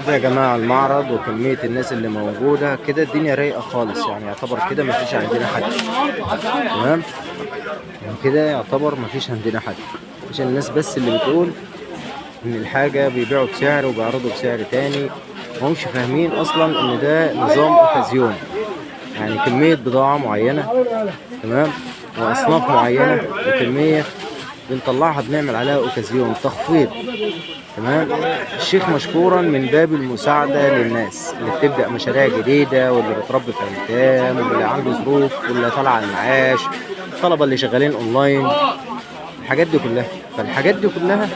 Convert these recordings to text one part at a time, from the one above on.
ده يا جماعة المعرض وكمية الناس اللي موجودة كده، الدنيا رايقة خالص، يعني يعتبر كده مفيش عندنا حد. تمام، يعني كده يعتبر مفيش عندنا حد، عشان الناس بس اللي بتقول ان الحاجة بيبيعوا بسعر وبيعرضوا بسعر تاني، مهمش فاهمين اصلا ان ده نظام اوكازيون، يعني كمية بضاعة معينة، تمام، واصناف معينة وكمية بنطلعها بنعمل عليها اوكازيون تخفيض. تمام، الشيخ مشكورا من باب المساعدة للناس اللي بتبدأ مشاريع جديدة، واللي بتربي في أيتام، واللي عنده ظروف، واللي طالع على المعاش، الطلبة اللي شغالين أونلاين، الحاجات دي كلها. فالحاجات دي كلها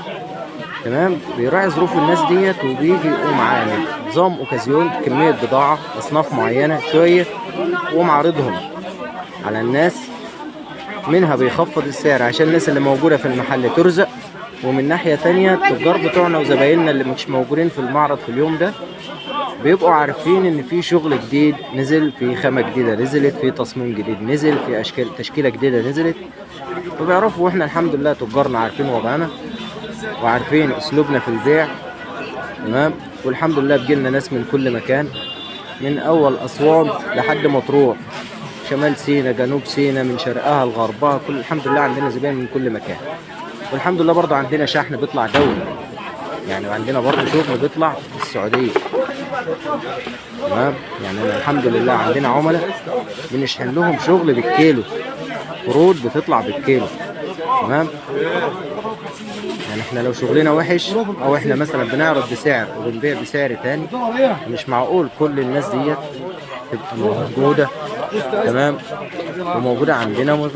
تمام بيراعي ظروف الناس ديت، وبيجي يقوم عامل نظام اوكازيون، كمية بضاعة أصناف معينة شوية، ومعرضهم على الناس. منها بيخفض السعر عشان الناس اللي موجودة في المحل ترزق، ومن ناحية تانية التجار بتوعنا وزبايننا اللي مش موجودين في المعرض في اليوم ده بيبقوا عارفين ان في شغل جديد نزل، في خامة جديدة نزلت، في تصميم جديد نزل، في اشكال تشكيلة جديدة نزلت، فبيعرفوا. واحنا الحمد لله تجارنا عارفين وضعنا وعارفين اسلوبنا في البيع. تمام، والحمد لله بيجيلنا ناس من كل مكان، من اول اسوان لحد مطروح، شمال سينا، جنوب سينا، من شرقها لغربها، كل الحمد لله عندنا زباين من كل مكان. والحمد لله برضه عندنا شحن بيطلع دولي، يعني عندنا برضه شغل بيطلع السعودية. تمام، يعني أنا الحمد لله عندنا عملاء بنشحن لهم شغل بالكيلو، قروض بتطلع بالكيلو. تمام، يعني احنا لو شغلنا وحش او احنا مثلا بنعرض بسعر وبنبيع بسعر تاني، مش معقول كل الناس ديت تبقى موجودة. تمام، وموجودة عندنا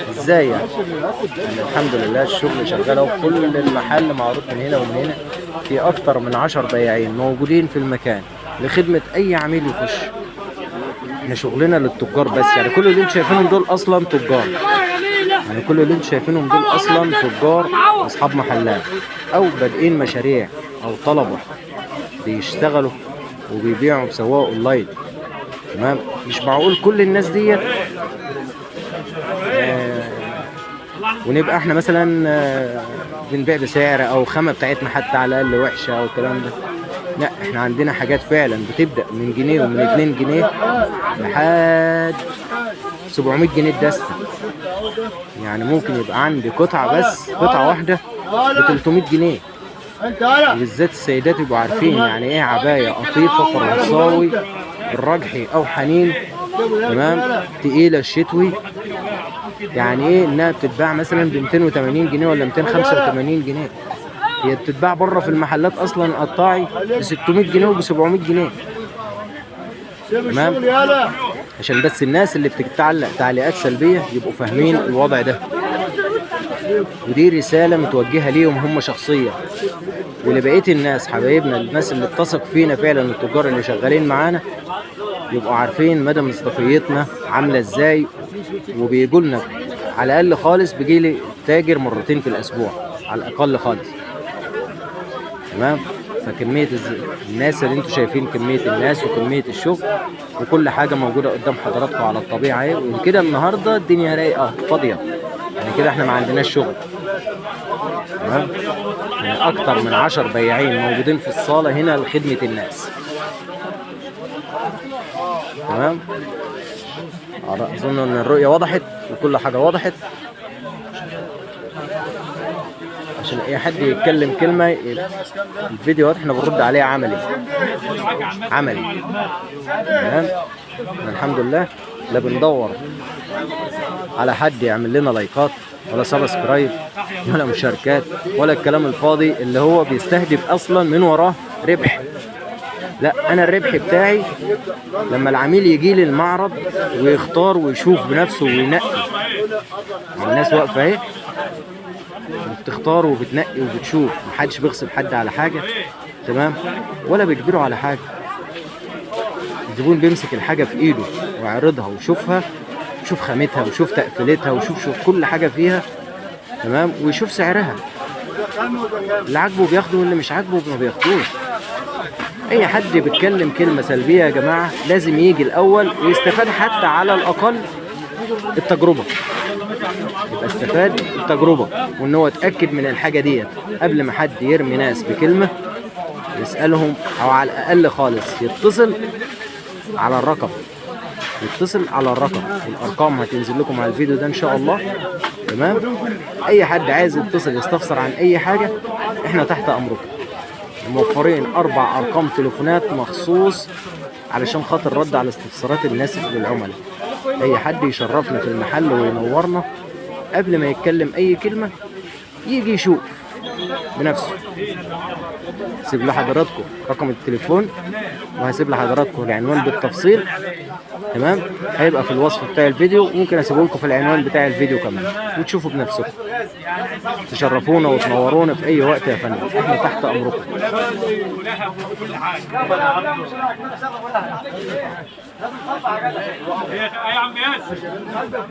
ازاي يعني؟ يعني الحمد لله الشغل شغال، وكل المحل معروض من هنا ومن هنا، في اكتر من 10 بياعين موجودين في المكان لخدمة اي عميل يخش. احنا شغلنا للتجار بس، يعني كل اللي انتوا شايفينهم دول اصلا تجار، يعني كل اللي انتوا شايفينهم دول اصلا تجار، اصحاب محلات او بادئين مشاريع او طلبة بيشتغلوا وبيبيعوا بسواق اونلاين. تمام، مش معقول كل الناس ديت ونبقى احنا مثلا بنبيع بسعر او خامة بتاعتنا حتى على الاقل وحشة او الكلام ده. لا، احنا عندنا حاجات فعلا بتبدأ من جنيه ومن 2 جنيه لحد 700 جنيه الدستة. يعني ممكن يبقى عندي قطعة بس، قطعة واحدة ب 300 جنيه. وبالذات السيدات يبقوا عارفين يعني ايه عباية قطيفة فرنساوي الرجحي او حنين، تمام، تقيلة الشتوي، يعني ايه انها بتتباع مثلا ب 280 جنيه ولا 285 جنيه. هي بتتباع بره في المحلات اصلا قطاعي ب 600 جنيه وب 700 جنيه. تمام، عشان بس الناس اللي بتتعلق تعليقات سلبية يبقوا فاهمين الوضع ده، ودي رسالة متوجهة ليهم هم شخصيا ولبقية الناس حبايبنا، الناس اللي بتثق فينا فعلا، التجار اللي شغالين معانا يبقوا عارفين مدى مصداقيتنا عاملة ازاي. وبيجوا لنا على الأقل خالص، بيجي لي تاجر مرتين في الأسبوع على الأقل خالص. تمام، فكمية الناس اللي انتوا شايفين، كمية الناس وكمية الشغل وكل حاجة موجودة قدام حضراتكم على الطبيعة اهي. وكده النهاردة الدنيا رايقة فاضية، يعني كده احنا ما عندناش شغل. تمام، يعني اكتر من 10 بياعين موجودين في الصالة هنا لخدمة الناس. تمام، اظن ان الرؤية وضحت وكل حاجة وضحت، عشان اي حد يتكلم كلمة الفيديو احنا بنرد عليه عملي عملي. تمام، الحمد لله لا بندور على حد يعمل لنا لايكات ولا subscribe ولا مشاركات ولا الكلام الفاضي اللي هو بيستهدف اصلا من وراه ربح. لا، انا الربح بتاعي لما العميل يجي لي المعرض ويختار ويشوف بنفسه وينقي. الناس واقفه اهي بتختار وبتنقي وبتشوف، محدش بيغصب حد على حاجه، تمام، ولا بيجبره على حاجه. الزبون بيمسك الحاجه في ايده ويعرضها ويشوفها، ويشوف خامتها ويشوف تقفيلتها ويشوف كل حاجه فيها، تمام، ويشوف سعرها. اللي عاجبه بياخده واللي مش عاجبه ما بياخدوش. اي حد بيتكلم كلمه سلبيه يا جماعه لازم يجي الاول ويستفاد حتى على الاقل التجربه. يبقى استفاد التجربة، وان هو اتأكد من الحاجة ديت قبل ما حد يرمي ناس بكلمة، يسألهم او على الاقل خالص يتصل على الرقم، يتصل على الرقم. الارقام هتنزل لكم على الفيديو ده ان شاء الله. تمام. اي حد عايز يتصل يستفسر عن اي حاجة احنا تحت امركم. موفرين 4 ارقام تليفونات مخصوص علشان خاطر رد على استفسارات الناس للعملاء. اي حد يشرفنا في المحل وينورنا قبل ما يتكلم اي كلمة يجي يشوف بنفسه. سيب لحضراتكم رقم التليفون وهسيب لحضراتكم العنوان بالتفصيل. تمام، هيبقى في الوصف بتاع الفيديو، ممكن اسيبه لكم في العنوان بتاع الفيديو كمان وتشوفوا بنفسكم. تشرفونا وتنورونا في اي وقت يا فندم، احنا تحت امركم. يا عم ياسر.